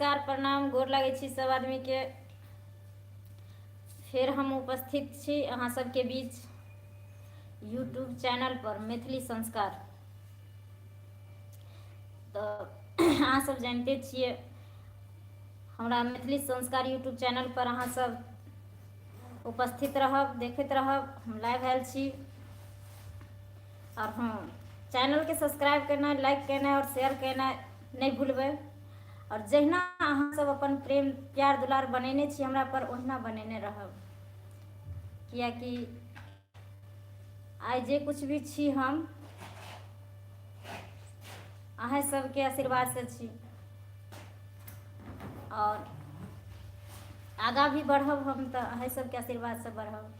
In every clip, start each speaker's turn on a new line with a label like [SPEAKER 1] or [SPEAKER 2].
[SPEAKER 1] नमस्कार, प्रणाम, गोर लागै छी सब आदमीके। फेर हम उपस्थित छी अहाँ सबके बीच यूट्यूब चैनल पर मैथिली संस्कार। तऽ अहाँ सब जानिते छियै हमरा मैथिली संस्कार यूट्यूब चैनल पर अहाँ सब उपस्थित रहब, देखैत रहब। हम लाइव आयल छी। आओर हँ, चैनलके सब्सक्राइब केनाइ, लाइक केनाइ आओर शेयर केनाइ नहि भूलबै। आओर जहिना अहाँ सब अपन प्रेम प्यार दुलार बनेने छी हमरा पर, ओहिना बनेने रहब, कियाकि आइ जे कुछ भी छी हम अहाँ सबके आशीर्वाद से छी आओर आगाँ भी बढ़ब हम तऽ अहाँ सबके आशीर्वाद से बढ़ब।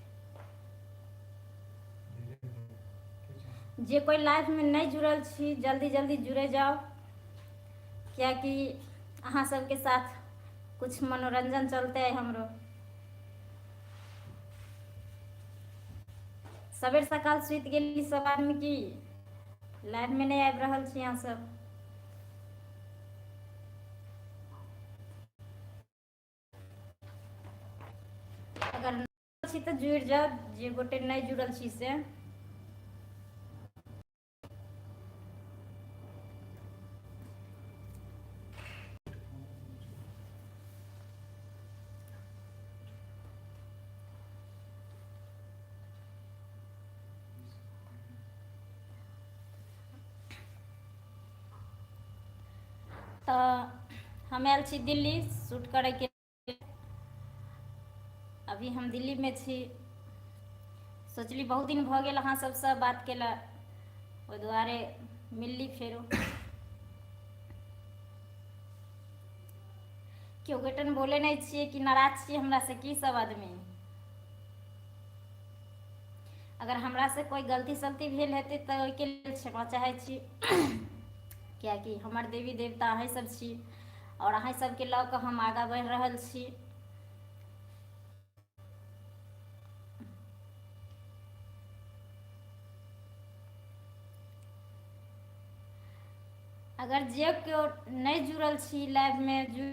[SPEAKER 1] जे कोइ लाइफमे नहि जुड़ल छी, जल्दी जल्दी जुड़े जाउ, कियाकि अहाँ सबके साथ कुछ मनोरंजन चलते है हमरो। सबेर सकाल सुति गेली सब आदमी की लाइफमे नहि आबि रहल छी अहाँ सब? अगर छी तऽ जुड़ि जाउ, जे गोटे नहि जुड़ल छी से। तऽ हम आयल छी दिल्ली शूट करैके। अभी हम दिल्लीमे छी। सोचली बहुत दिन भऽ गेल अहाँ सबसँ बात केला, ओहि दुआरे मिलली फेरो। केओ गोटन बोले नहि छियै कि नाराज छियै हमरासँ की सब आदमी? अगर हमरासँ कोइ गलती सलती भेल हेतै तऽ ओहिके लेल क्षमा चाहै छी, किएकि हमर देवी देवता अहीँ सब छी आओर अहीँ सबके लऽ कऽ हम आगाँ बढ़ि रहल छी। अगर जे केओ नहि जुड़ल छी लाइवमे जुड़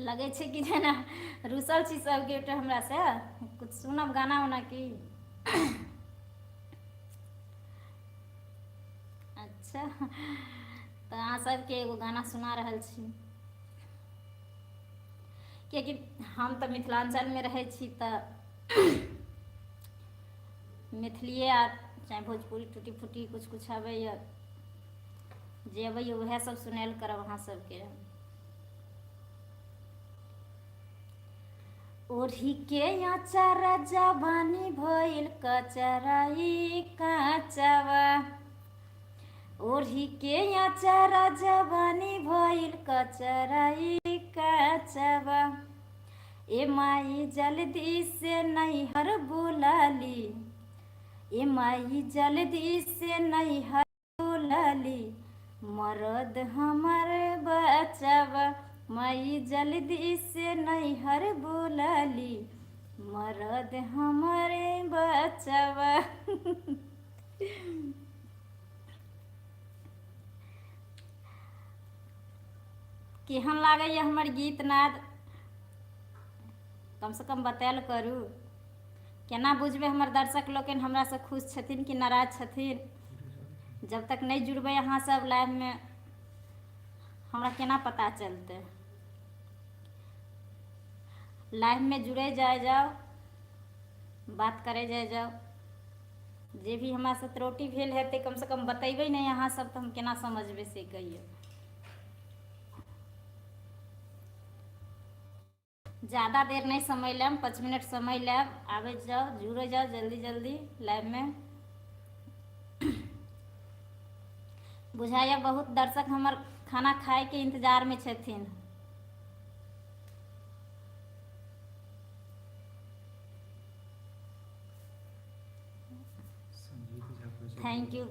[SPEAKER 1] लगै छै कि जेना रुसल छी सब गोटे हमरा से। कुछ सुनब गाना उना की? अच्छा, तऽ अहाँ सबके एगो गाना सुना रहल छी, कियाकि हम तऽ मिथिलाञ्चलमे रहै छी तऽ मैथिलिए आर चाहे भोजपुरी टूटी फूटी किछु किछु आबैए, जे अबैए उएह सब सुनायल करब अहाँ सबके। ओढ़ी के अचार जवानी भइल कचराई काचवा, ओढ़ी के अचार जवानी भइल कचराई काचवा, ए माई जल्दी से नैहर बुलाली, ए माई जल्दी से नैहर बुलाली, मरद हमर बचब, माई जल्दी से नैहर बुलाली, मरद हमर बचब। केहन लागैए हमर गीत नाद, कमसँ कम बतायल करू। केना बुझबै हमर दर्शक लोकनि हमरासँ खुश छथिन कि नाराज छथिन? जब तक नहि जुड़बै अहाँ सब लाइवमे, हमरा केना पता चलतै? लाइवमे जुड़ै जाय जाउ, बात करै जाय जाउ। जे भी हमरासँ त्रुटि भेल हेतै, कमसँ कम बतेबै नहि अहाँ सब तऽ हम केना समझबै से कहियौ। ज्यादा देर नहि समय लेब, 5 मिनट समय लेब। आबै जाउ, जुड़ै जाउ जल्दी जल्दी लाइवमे। बुझाइए बहुत दर्शक हमर खाना खायके इंतजारमे छथिन। Thank you.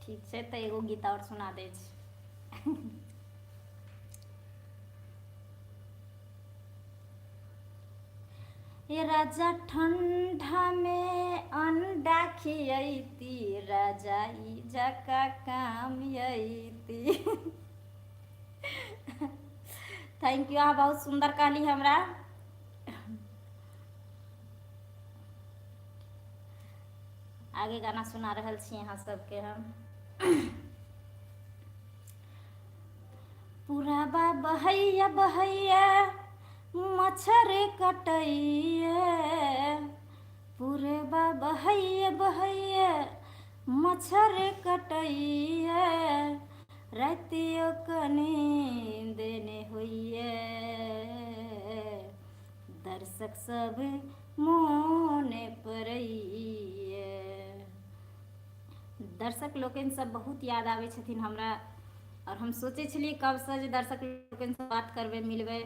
[SPEAKER 1] ठीक छै, तऽ एगो गीत आओर सुना दै छी। ए राजा ठंडा मे अंडा खियैती राजा ई जका काम यैती। Thank you, अहाँ बहुत सुन्दर कहली हमरा। आगे गाना सुना रहल छी अहाँ सबके हम। पुराबा बहैया बहैया मच्छर कटैया, पुरबा बहैया बहैया मच्छर कटैया, रातियो क नींद ने होइए, दर्शक सब मोन पड़ैए। दर्शक लोकनि सब बहुत याद आबै छथिन हमरा, आओर हम सोचै छलियै कबसँ जे दर्शक लोकनिसँ बात करबै, मिलबै,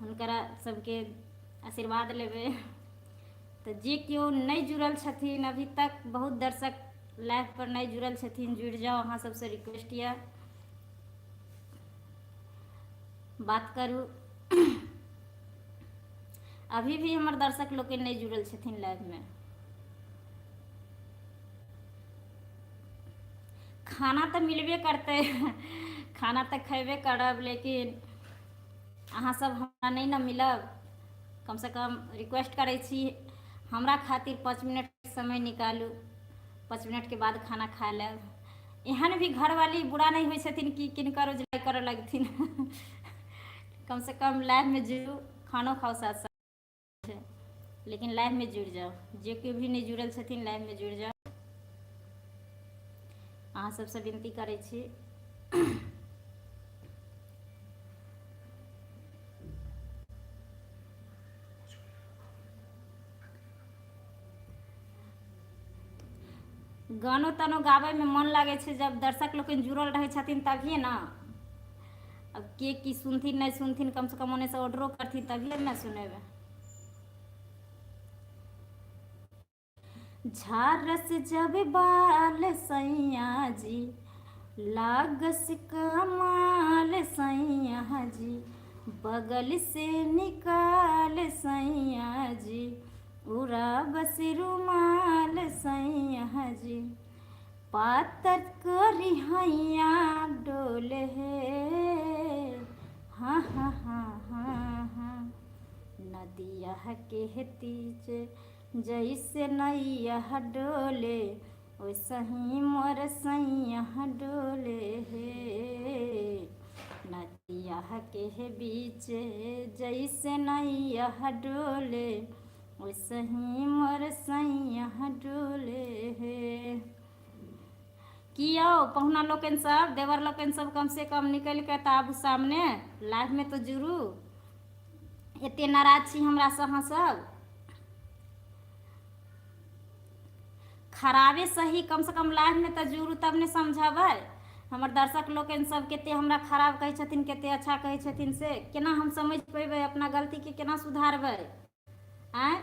[SPEAKER 1] हुनकरा सबके आशीर्वाद लेबै। तऽ जे केओ नहि जुड़ल छथिन अभी तक, बहुत दर्शक लाइव पर नहि जुड़ल छथिन, जुड़ि जाउ। अहाँ सबसँ रिक्वेस्ट यऽ, बात करू। अभी भी हमर दर्शक लोकनि नहि जुड़ल छथिन लाइवमे। खाना तऽ मिलबे करतै, खाना तऽ खयबे करब, लेकिन अहाँ सब हमरा नहि ने मिलब। कमसँ कम रिक्वेस्ट करै छी, हमरा खातिर 5 मिनट समय निकालू, 5 मिनटके बाद खाना खा लेब। एहन भी घरवाली बुरा नहि होइ छथिन कि किनकर उजलाई करऽ लगथिन। कमसँ कम लाइवमे जुड़ू, खानो खाउ साथ साथ, लेकिन लाइवमे जुड़ि जाउ। जे केओ भी नहि जुड़ल छथिन, लाइवमे जुड़ि जाउ, अहाँ सबसँ विनती करै छी। गानो तानो गाबैमे मन लागै छै जब दर्शक लोकनि जुड़ल रहै छथिन तभिए ने। अब के की सुनथिन नहि सुनथिन, कमसँ कम ओन्नेसँ ऑर्डरो करथिन तभिए ने सुनेबै। झारस जब बाल सैया जी, लागस कमाल सैया जी, बगल से निकाल सैया जी, उड़ा बस रुमाल सैया जी, पातर करी हैया डोल हे, हाँ हाँ हाँ हाँ हाँ, नदिया के तीज जैसे नैया डोले, वैसे ही मोर सैया डोले हे। नदिया के बीच जैसे नैया डोले, वैसे ही मोर सैया डोले हे। की यौ पहुना लोकनि सब, देवर लोकनि सब, कम से कम निकलि कऽ तऽ आबू सामने, लाइवमे तऽ जुड़ू। एते नाराज छी हमरासँ अहाँ सब? खराबे सही, कमसँ कम लाइवमे तऽ जुड़ू, तब ने समझबै। हमर दर्शक लोकनि सब कते हमरा खराब कहै छथिन, कते अच्छा कहै छथिन, से केना हम समझि पेबै? अपना गलतीके केना सुधारबै? आँय,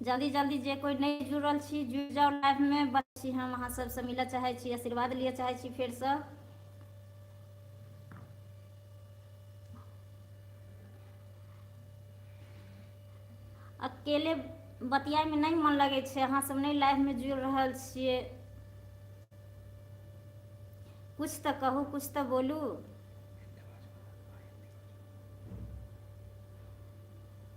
[SPEAKER 1] जल्दी जल्दी जे कोइ नहि जुड़ल छी, जुड़ि जाउ लाइवमे। बस छी हम अहाँ सबसँ मिलऽ चाहै छी, आशीर्वाद लिअ चाहै छी फेरसँ। अकेले बतियाइमे नहि मन लगै छै। अहाँ सब नहि लाइवमे जुड़ि रहल छियै। कुछ तऽ कहू, कुछ तऽ बोलू।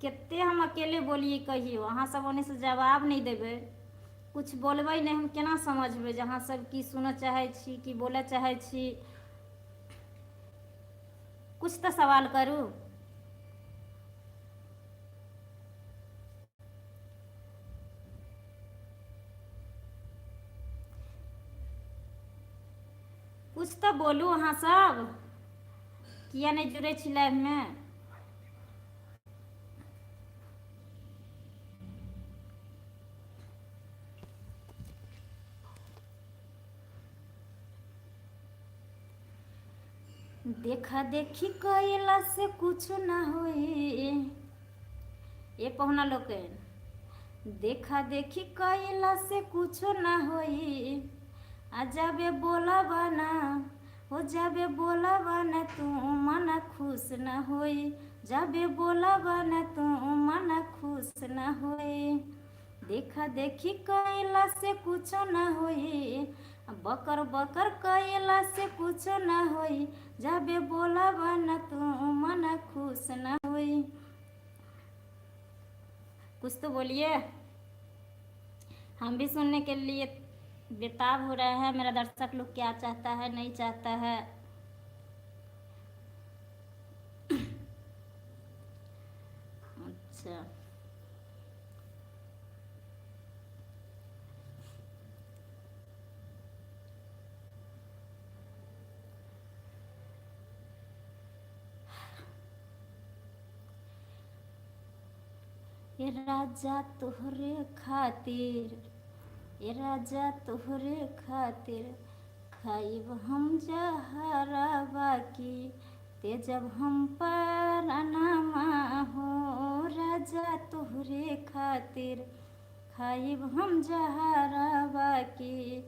[SPEAKER 1] कते हम अकेले बोलियै कहियौ? अहाँ सब ओन्नेसँ जवाब नहि देबै, कुछ बोलबै नहि, हम केना समझबै जे अहाँ सब की सुनऽ चाहै छी, की बोलऽ चाहै छी? कुछ तऽ सवाल करू। कुछ तऽ बोलू। अहाँ सब किया नहि जुड़ै छी लाइवमे? देखा देखी कैला से कुछ ना होई। ए पहुना लोकनि, देखा देखी कैला से कुछ ना होई, आ जबे बोलब ना हो, जबे बोलब ना तू, मन खुश ना होई। जबे बोलब न तू मन खुश न होई। देखा देखी कैला से कुछो न होई, बकर बकर कैला से कुछो न होई, जबे बोलब न तू मन खुश न होई। कुछ तो बोलिए, हम भी सुनने के लिए बेताब हो रहा है। मेरा दर्शक लोग क्या चाहता है, नहीं चाहता है। अच्छा, ए राजा तोहरे खातिर, ए राजा तोहरे खातिर खाइब हम जहरा बाकी ते जब हम परनामा हो। राजा तोहरे खातिर खाइब हम जहरा बाकी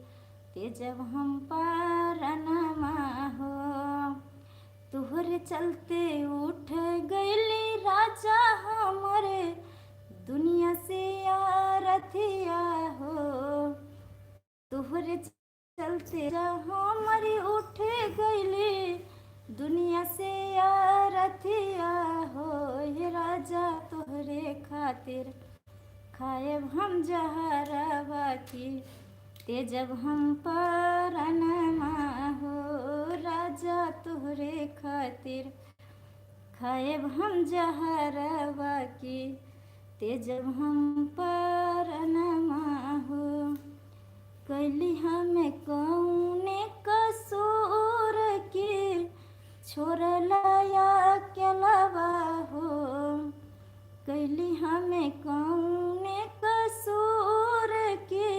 [SPEAKER 1] ते जब हम परनामा हो। तोहरे चलते उठ गईली राजा हमरे दुनिया से यारथिया हो। तोहरे चलते हमरे उठ गईली दुनिया से यारथिया हो। हे राजा तोहरे खातिर खाएब हम जहरा बाकी ते जब हम परनमा हो। राजा तोहरे खातिर खाएब हम जहरा बाकी ते जब हम परनमा हो। कैली हमें कौने कसूर के छोड़ला केलवा हो। कैली हमें कौने कसूर के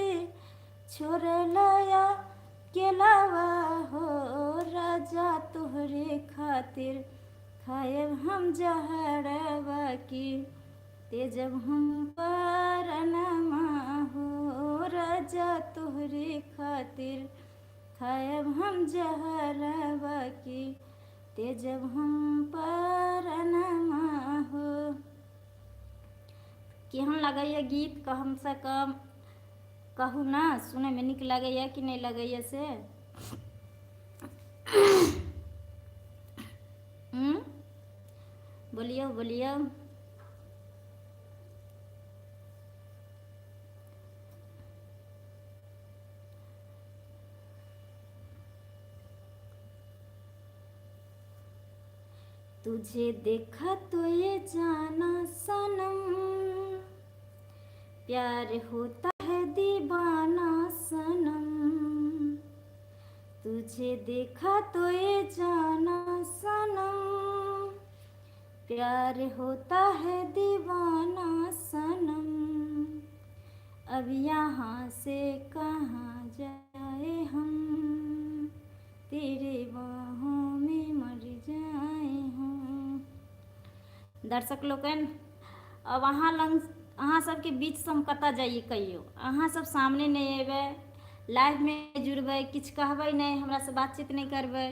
[SPEAKER 1] छोड़ला केलवा हो। राजा तोहरे खातिर खाएब हम जहरवा की ते जब हम परनमा हो। राजा तोहरे खातिर खाएब हम जहरवा की ते जब हम परनमा हो। केहन लगैया गीत कम से कम कहू ना, सुनैमे नीक लगैया कि नहि लगैया से? बोलियौ बोलियौ। तुझे देखा तो ये जाना सनम, प्यार होता है दीवाना सनम। तुझे देखा तो ये जाना सनम, प्यार होता है दीवाना सनम। अब यहाँ से कहाँ जाए हम, तेरे बाहों में मर जाए हम। दर्शक लोकनि, अब अहाँ लग अहाँ सबके बीचसँ हम कतऽ जाइए कहियौ? अहाँ सब सामने नहि एबै, लाइवमे जुड़बै, किछु कहबै नहि, हमरासँ बातचीत नहि करबै,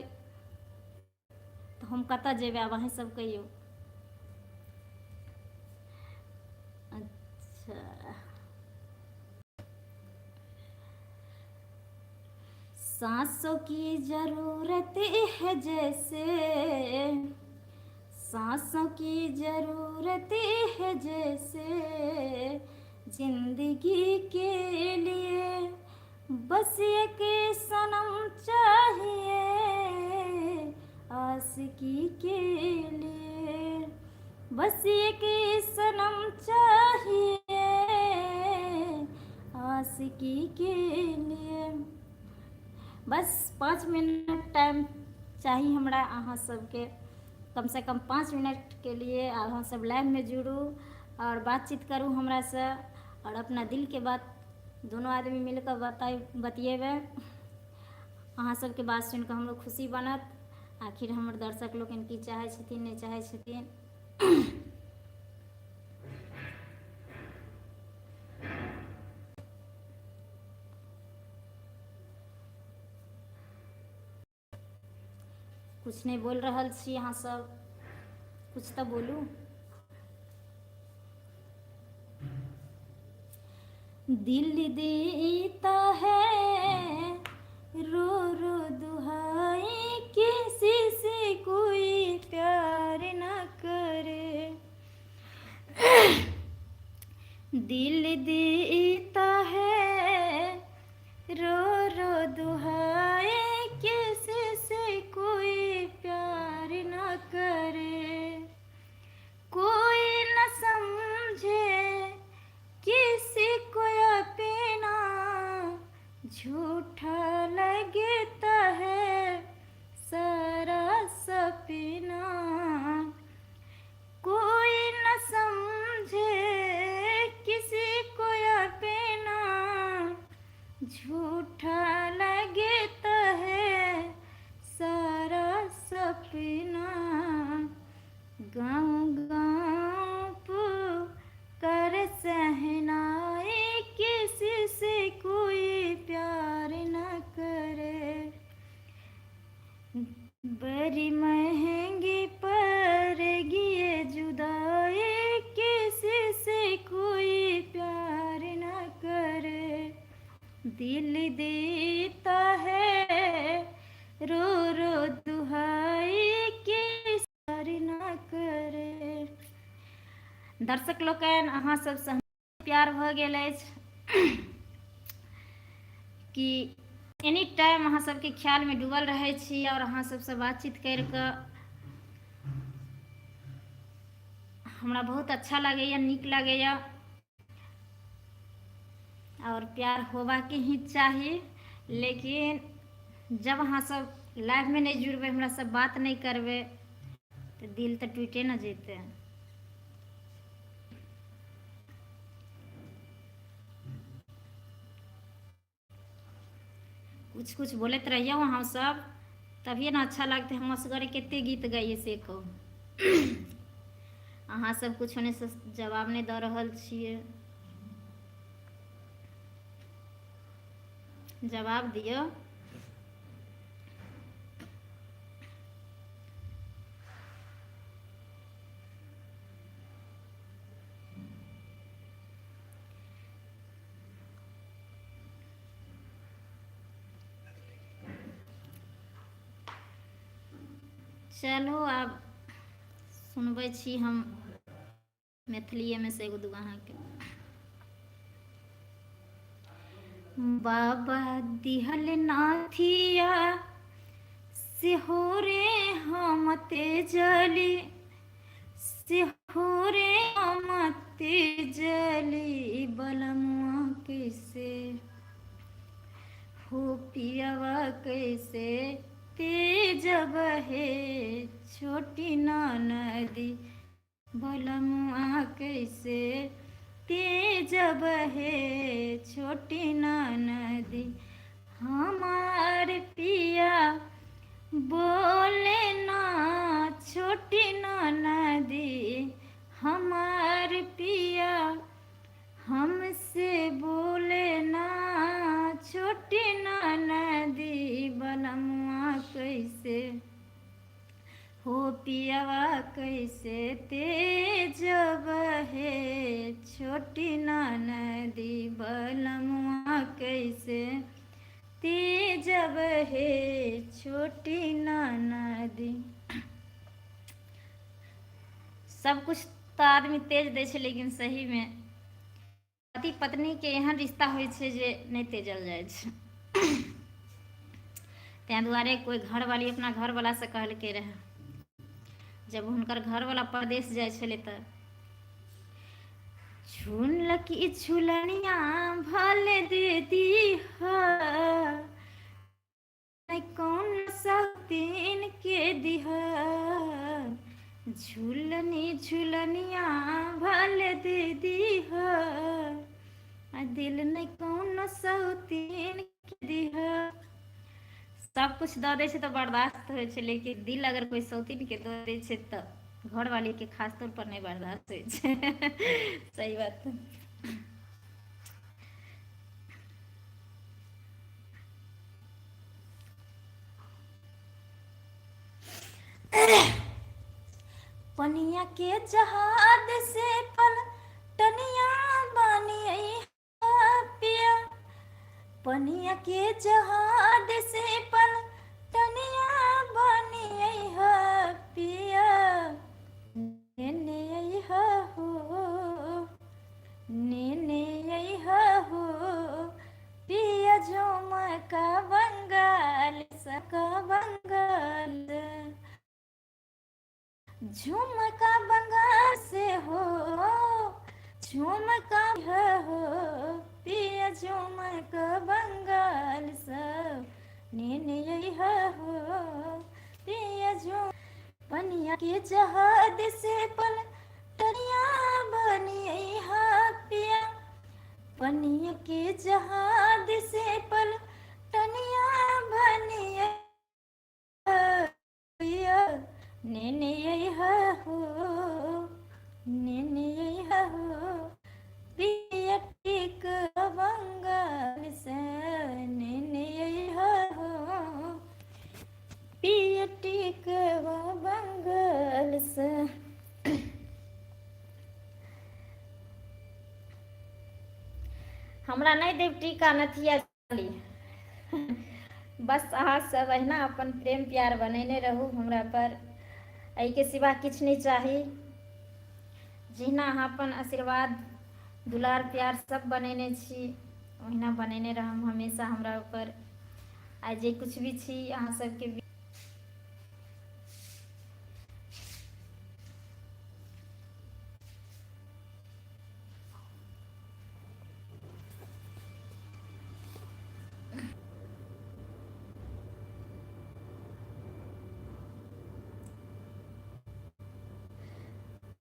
[SPEAKER 1] तऽ हम कतऽ जेबै? आब अहीँ सब कहियौ। अच्छा, सांसों की जरूरत है जैसे, सांसों की जरूरत है जैसे जिंदगी के लिए, बस एक सनम चाहिए आशिकी के लिए, बस एक सनम चाहिए आशिकी के लिए। बस 5 मिनट टाइम चाही हमरा अहाँ सबके, कम से कम 5 मिनटके लिए अहाँ सब लाइवमे जुड़ू आओर बातचीत करू हमरासँ आओर अपना दिलके बात दुनू आदमी मिलकऽ बतियेबै। अहाँ सबके बात सुनिकऽ हमरो खुशी बनत, आखिर हमर दर्शक लोकनि की चाहै छथिन, नहि चाहै छथिन। कुछ नहि बोलि रहल छी अहाँ सब, कुछ तऽ बोलू। दिल देता है रो रो दुहाई, किसी से कोई प्यार न करे। दिल देता है रो रो दुहाई, किसी से कोई प्यार न करे। कोई न समझे किसी को अपना, झूठा लगता है सारा सपना। कोई न समझे किसी को अपना, झूठा लगता है सारा सपना। गाँव गाँव कर सहनाए, किसी से कोई प्यार न करे। बड़ी महंगी पर गिए जुदाई, किसी से कोई प्यार न करे। दिल देता है रो रो दुहाई, किसी प्यार न करे। दर्शक लोकनि, अहाँ सबसँ प्यार भऽ गेल अछि कि एनी टाइम अहाँ सबके ख्यालमे डूबल रहै छी आओर अहाँ सबसँ बातचीत करि कऽ हमरा बहुत अच्छा लागैया, नीक लागैया। आओर प्यार होबाके ही चाही, लेकिन जब अहाँ सब लाइवमे नहि जुड़बै, हमरा सब बात नहि करबै, तऽ दिल तऽ टूटे ने जेतै। कुछ कुछ बोलैत रहियौ अहाँ सब, तभिए ने अच्छा लगतै। हम असगरे कते गीत गाइए से कहू। अहाँ सब कुछो नहि जवाब नहि दऽ रहल छियै, जवाब दियौ। चलू आब सुनबै छी हम मैथिलीएमे से एगो दूगो अहाँके। बाबा दिहल नाथिया सेहो रे हम तेजली, सेहो रे हम तेजली, बलमुआ कैसे हो पियवा कैसे तेजब हे छोटी नदी, बलमुआ कैसे तेजब हे छोटी नदी। हमार पिया बोले ना छोटी नदी, हमार पिया हमसे बोले ना छोटी नदी, बलमुआ कैसे हो पियावा कैसे तेजब हे छोटी नदी, बलमुआ कैसे तेजब हे छोटी नदी। सब कुछ तऽ आदमी तेज दै छै, लेकिन सहीमे पति पत्नीके एहन रिश्ता होइ छै जे नहि तेजल जाइ छै। ताहि दुआरे कोइ घरवाली अपना घरवलासँ कहलकै रहए, जब हुनकर घरवला परदेश जाइ छलै तऽ झुनलकी झुलनिया भले दे दीह, कौन सतीन के दिह। झुलनी झुलनिया भले दे दीह, आ दिल नहीं कौन सौतीन के दिह। सब कुछ दऽ दै छै तऽ बर्दाश्त होइ छै, लेकिन दिल अगर कोइ सौतीन के दऽ दै छै तऽ घरवाली के खास तौर पर नहि बर्दाश्त होइ छै। सही बात। पनिया पनिया के जहाज से पलटनिया बनी पिया, पनिया के जहाज से पलटनिया बनी पिया, नेने अइहा हो, नेने अइहा हो पिया, झुमका बंगाल सका बंगाल, झुमका बंगाल से हो, झुमका हो पिया, झुमका बंगाल से नेने अइहा हो पिया, झुम पनिया के जहाज से पलटनिया बनी अइहा पिया, पनिया के जहाज से पलटनिया बनी पिया, नेने अइहा हो, नेने अइहा हो पिया, टिक बंगाल से नेने अइहा हो पिया, टिक बंगाल से। हमरा नहि देब टीका नथिया ली, बस अहाँ सब अहिना अपन प्रेम प्यार बनेने रहू हमरा पर, एहिके सिवा किछु नहि चाही। जहिना अहाँ अपन आशीर्वाद दुलार प्यार सब बनेने छी ओहिना बनेने रहब हमेशा हमरा ऊपर। आइ जे कुछ भी छी अहाँ सबके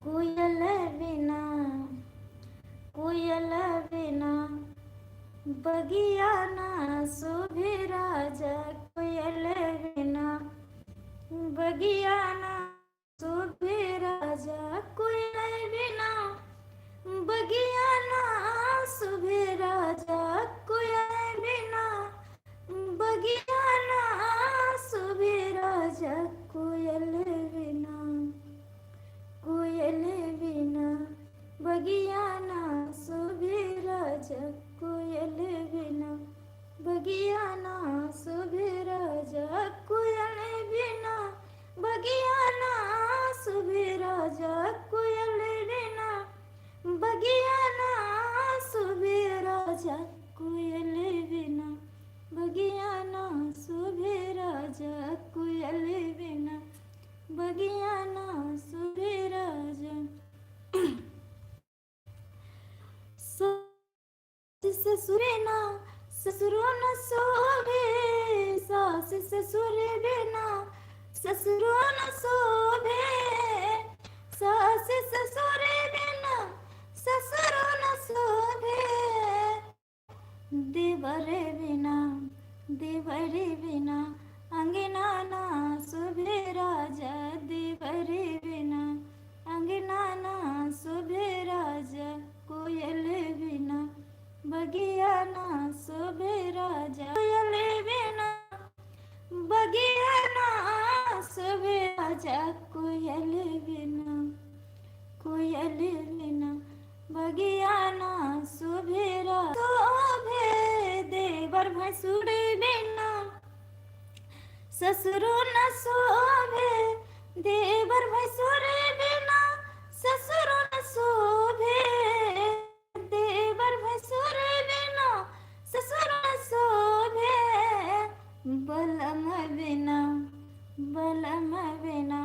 [SPEAKER 1] कोयल बिना, कोयल बिना बगिया ना शोभे राजा, कोयल बिना बगिया ना शोभे राजा, कोयल बिना बगिया ना शोभे राजा, कोयल बिना बगिया ना शोभे राजा, कोयल बिना, कोयल बिना बगिया ना शोभे राजा, कोयल बिना बगिया ना शोभे राजा, कोयल बिना बगिया ना शोभे राजा, कोयल बिना बगिया ना शोभे राजा, कोयल बिना बगिया ना शोभे राजा, कोयल बिना बगिया ना शोभे राजा। ससुर ना ससुरो न शोभे, सास ससुर बिना ससुरो न शोभे, सास ससुर बिना ससुरो न शोभे, देवर बिना, देवर बिना अंगना ना शोभे राजा, देवर बिना अंगना ना शोभे राजा, कोयल बिना बगिया ना शोभे राजा, कोयल बिना बगिया ना शोभे राजा, कोयल बिना, कोयल बिना बगिया ना शोभे शोभे, देवर भैंसुर बिना ससुरो न शोभे, देवर भैंसुर बिना ससुरो न शोभे, देवर भैंसुर बिना ससुर न शोभे, बलम बिना, बलम बिना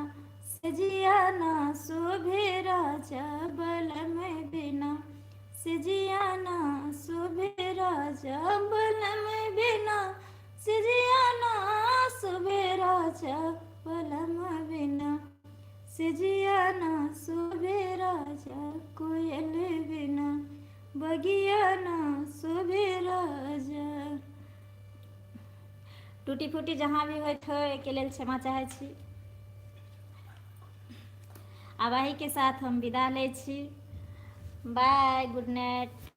[SPEAKER 1] सजिया ना शोभे राजा, बलम बिना सजिया ना शोभे राजा, बलम बिना सजिया ना शोभे राजा, बलम बिना सजिया ना शोभे राजा, कोयल बिना बगिया ना शोभे राजा। टूटी फूटी जहाँ भी होइत हो एहिके लेल क्षमा चाहै छी। आब एहिके साथ हम विदा लै छी। Bye, good night.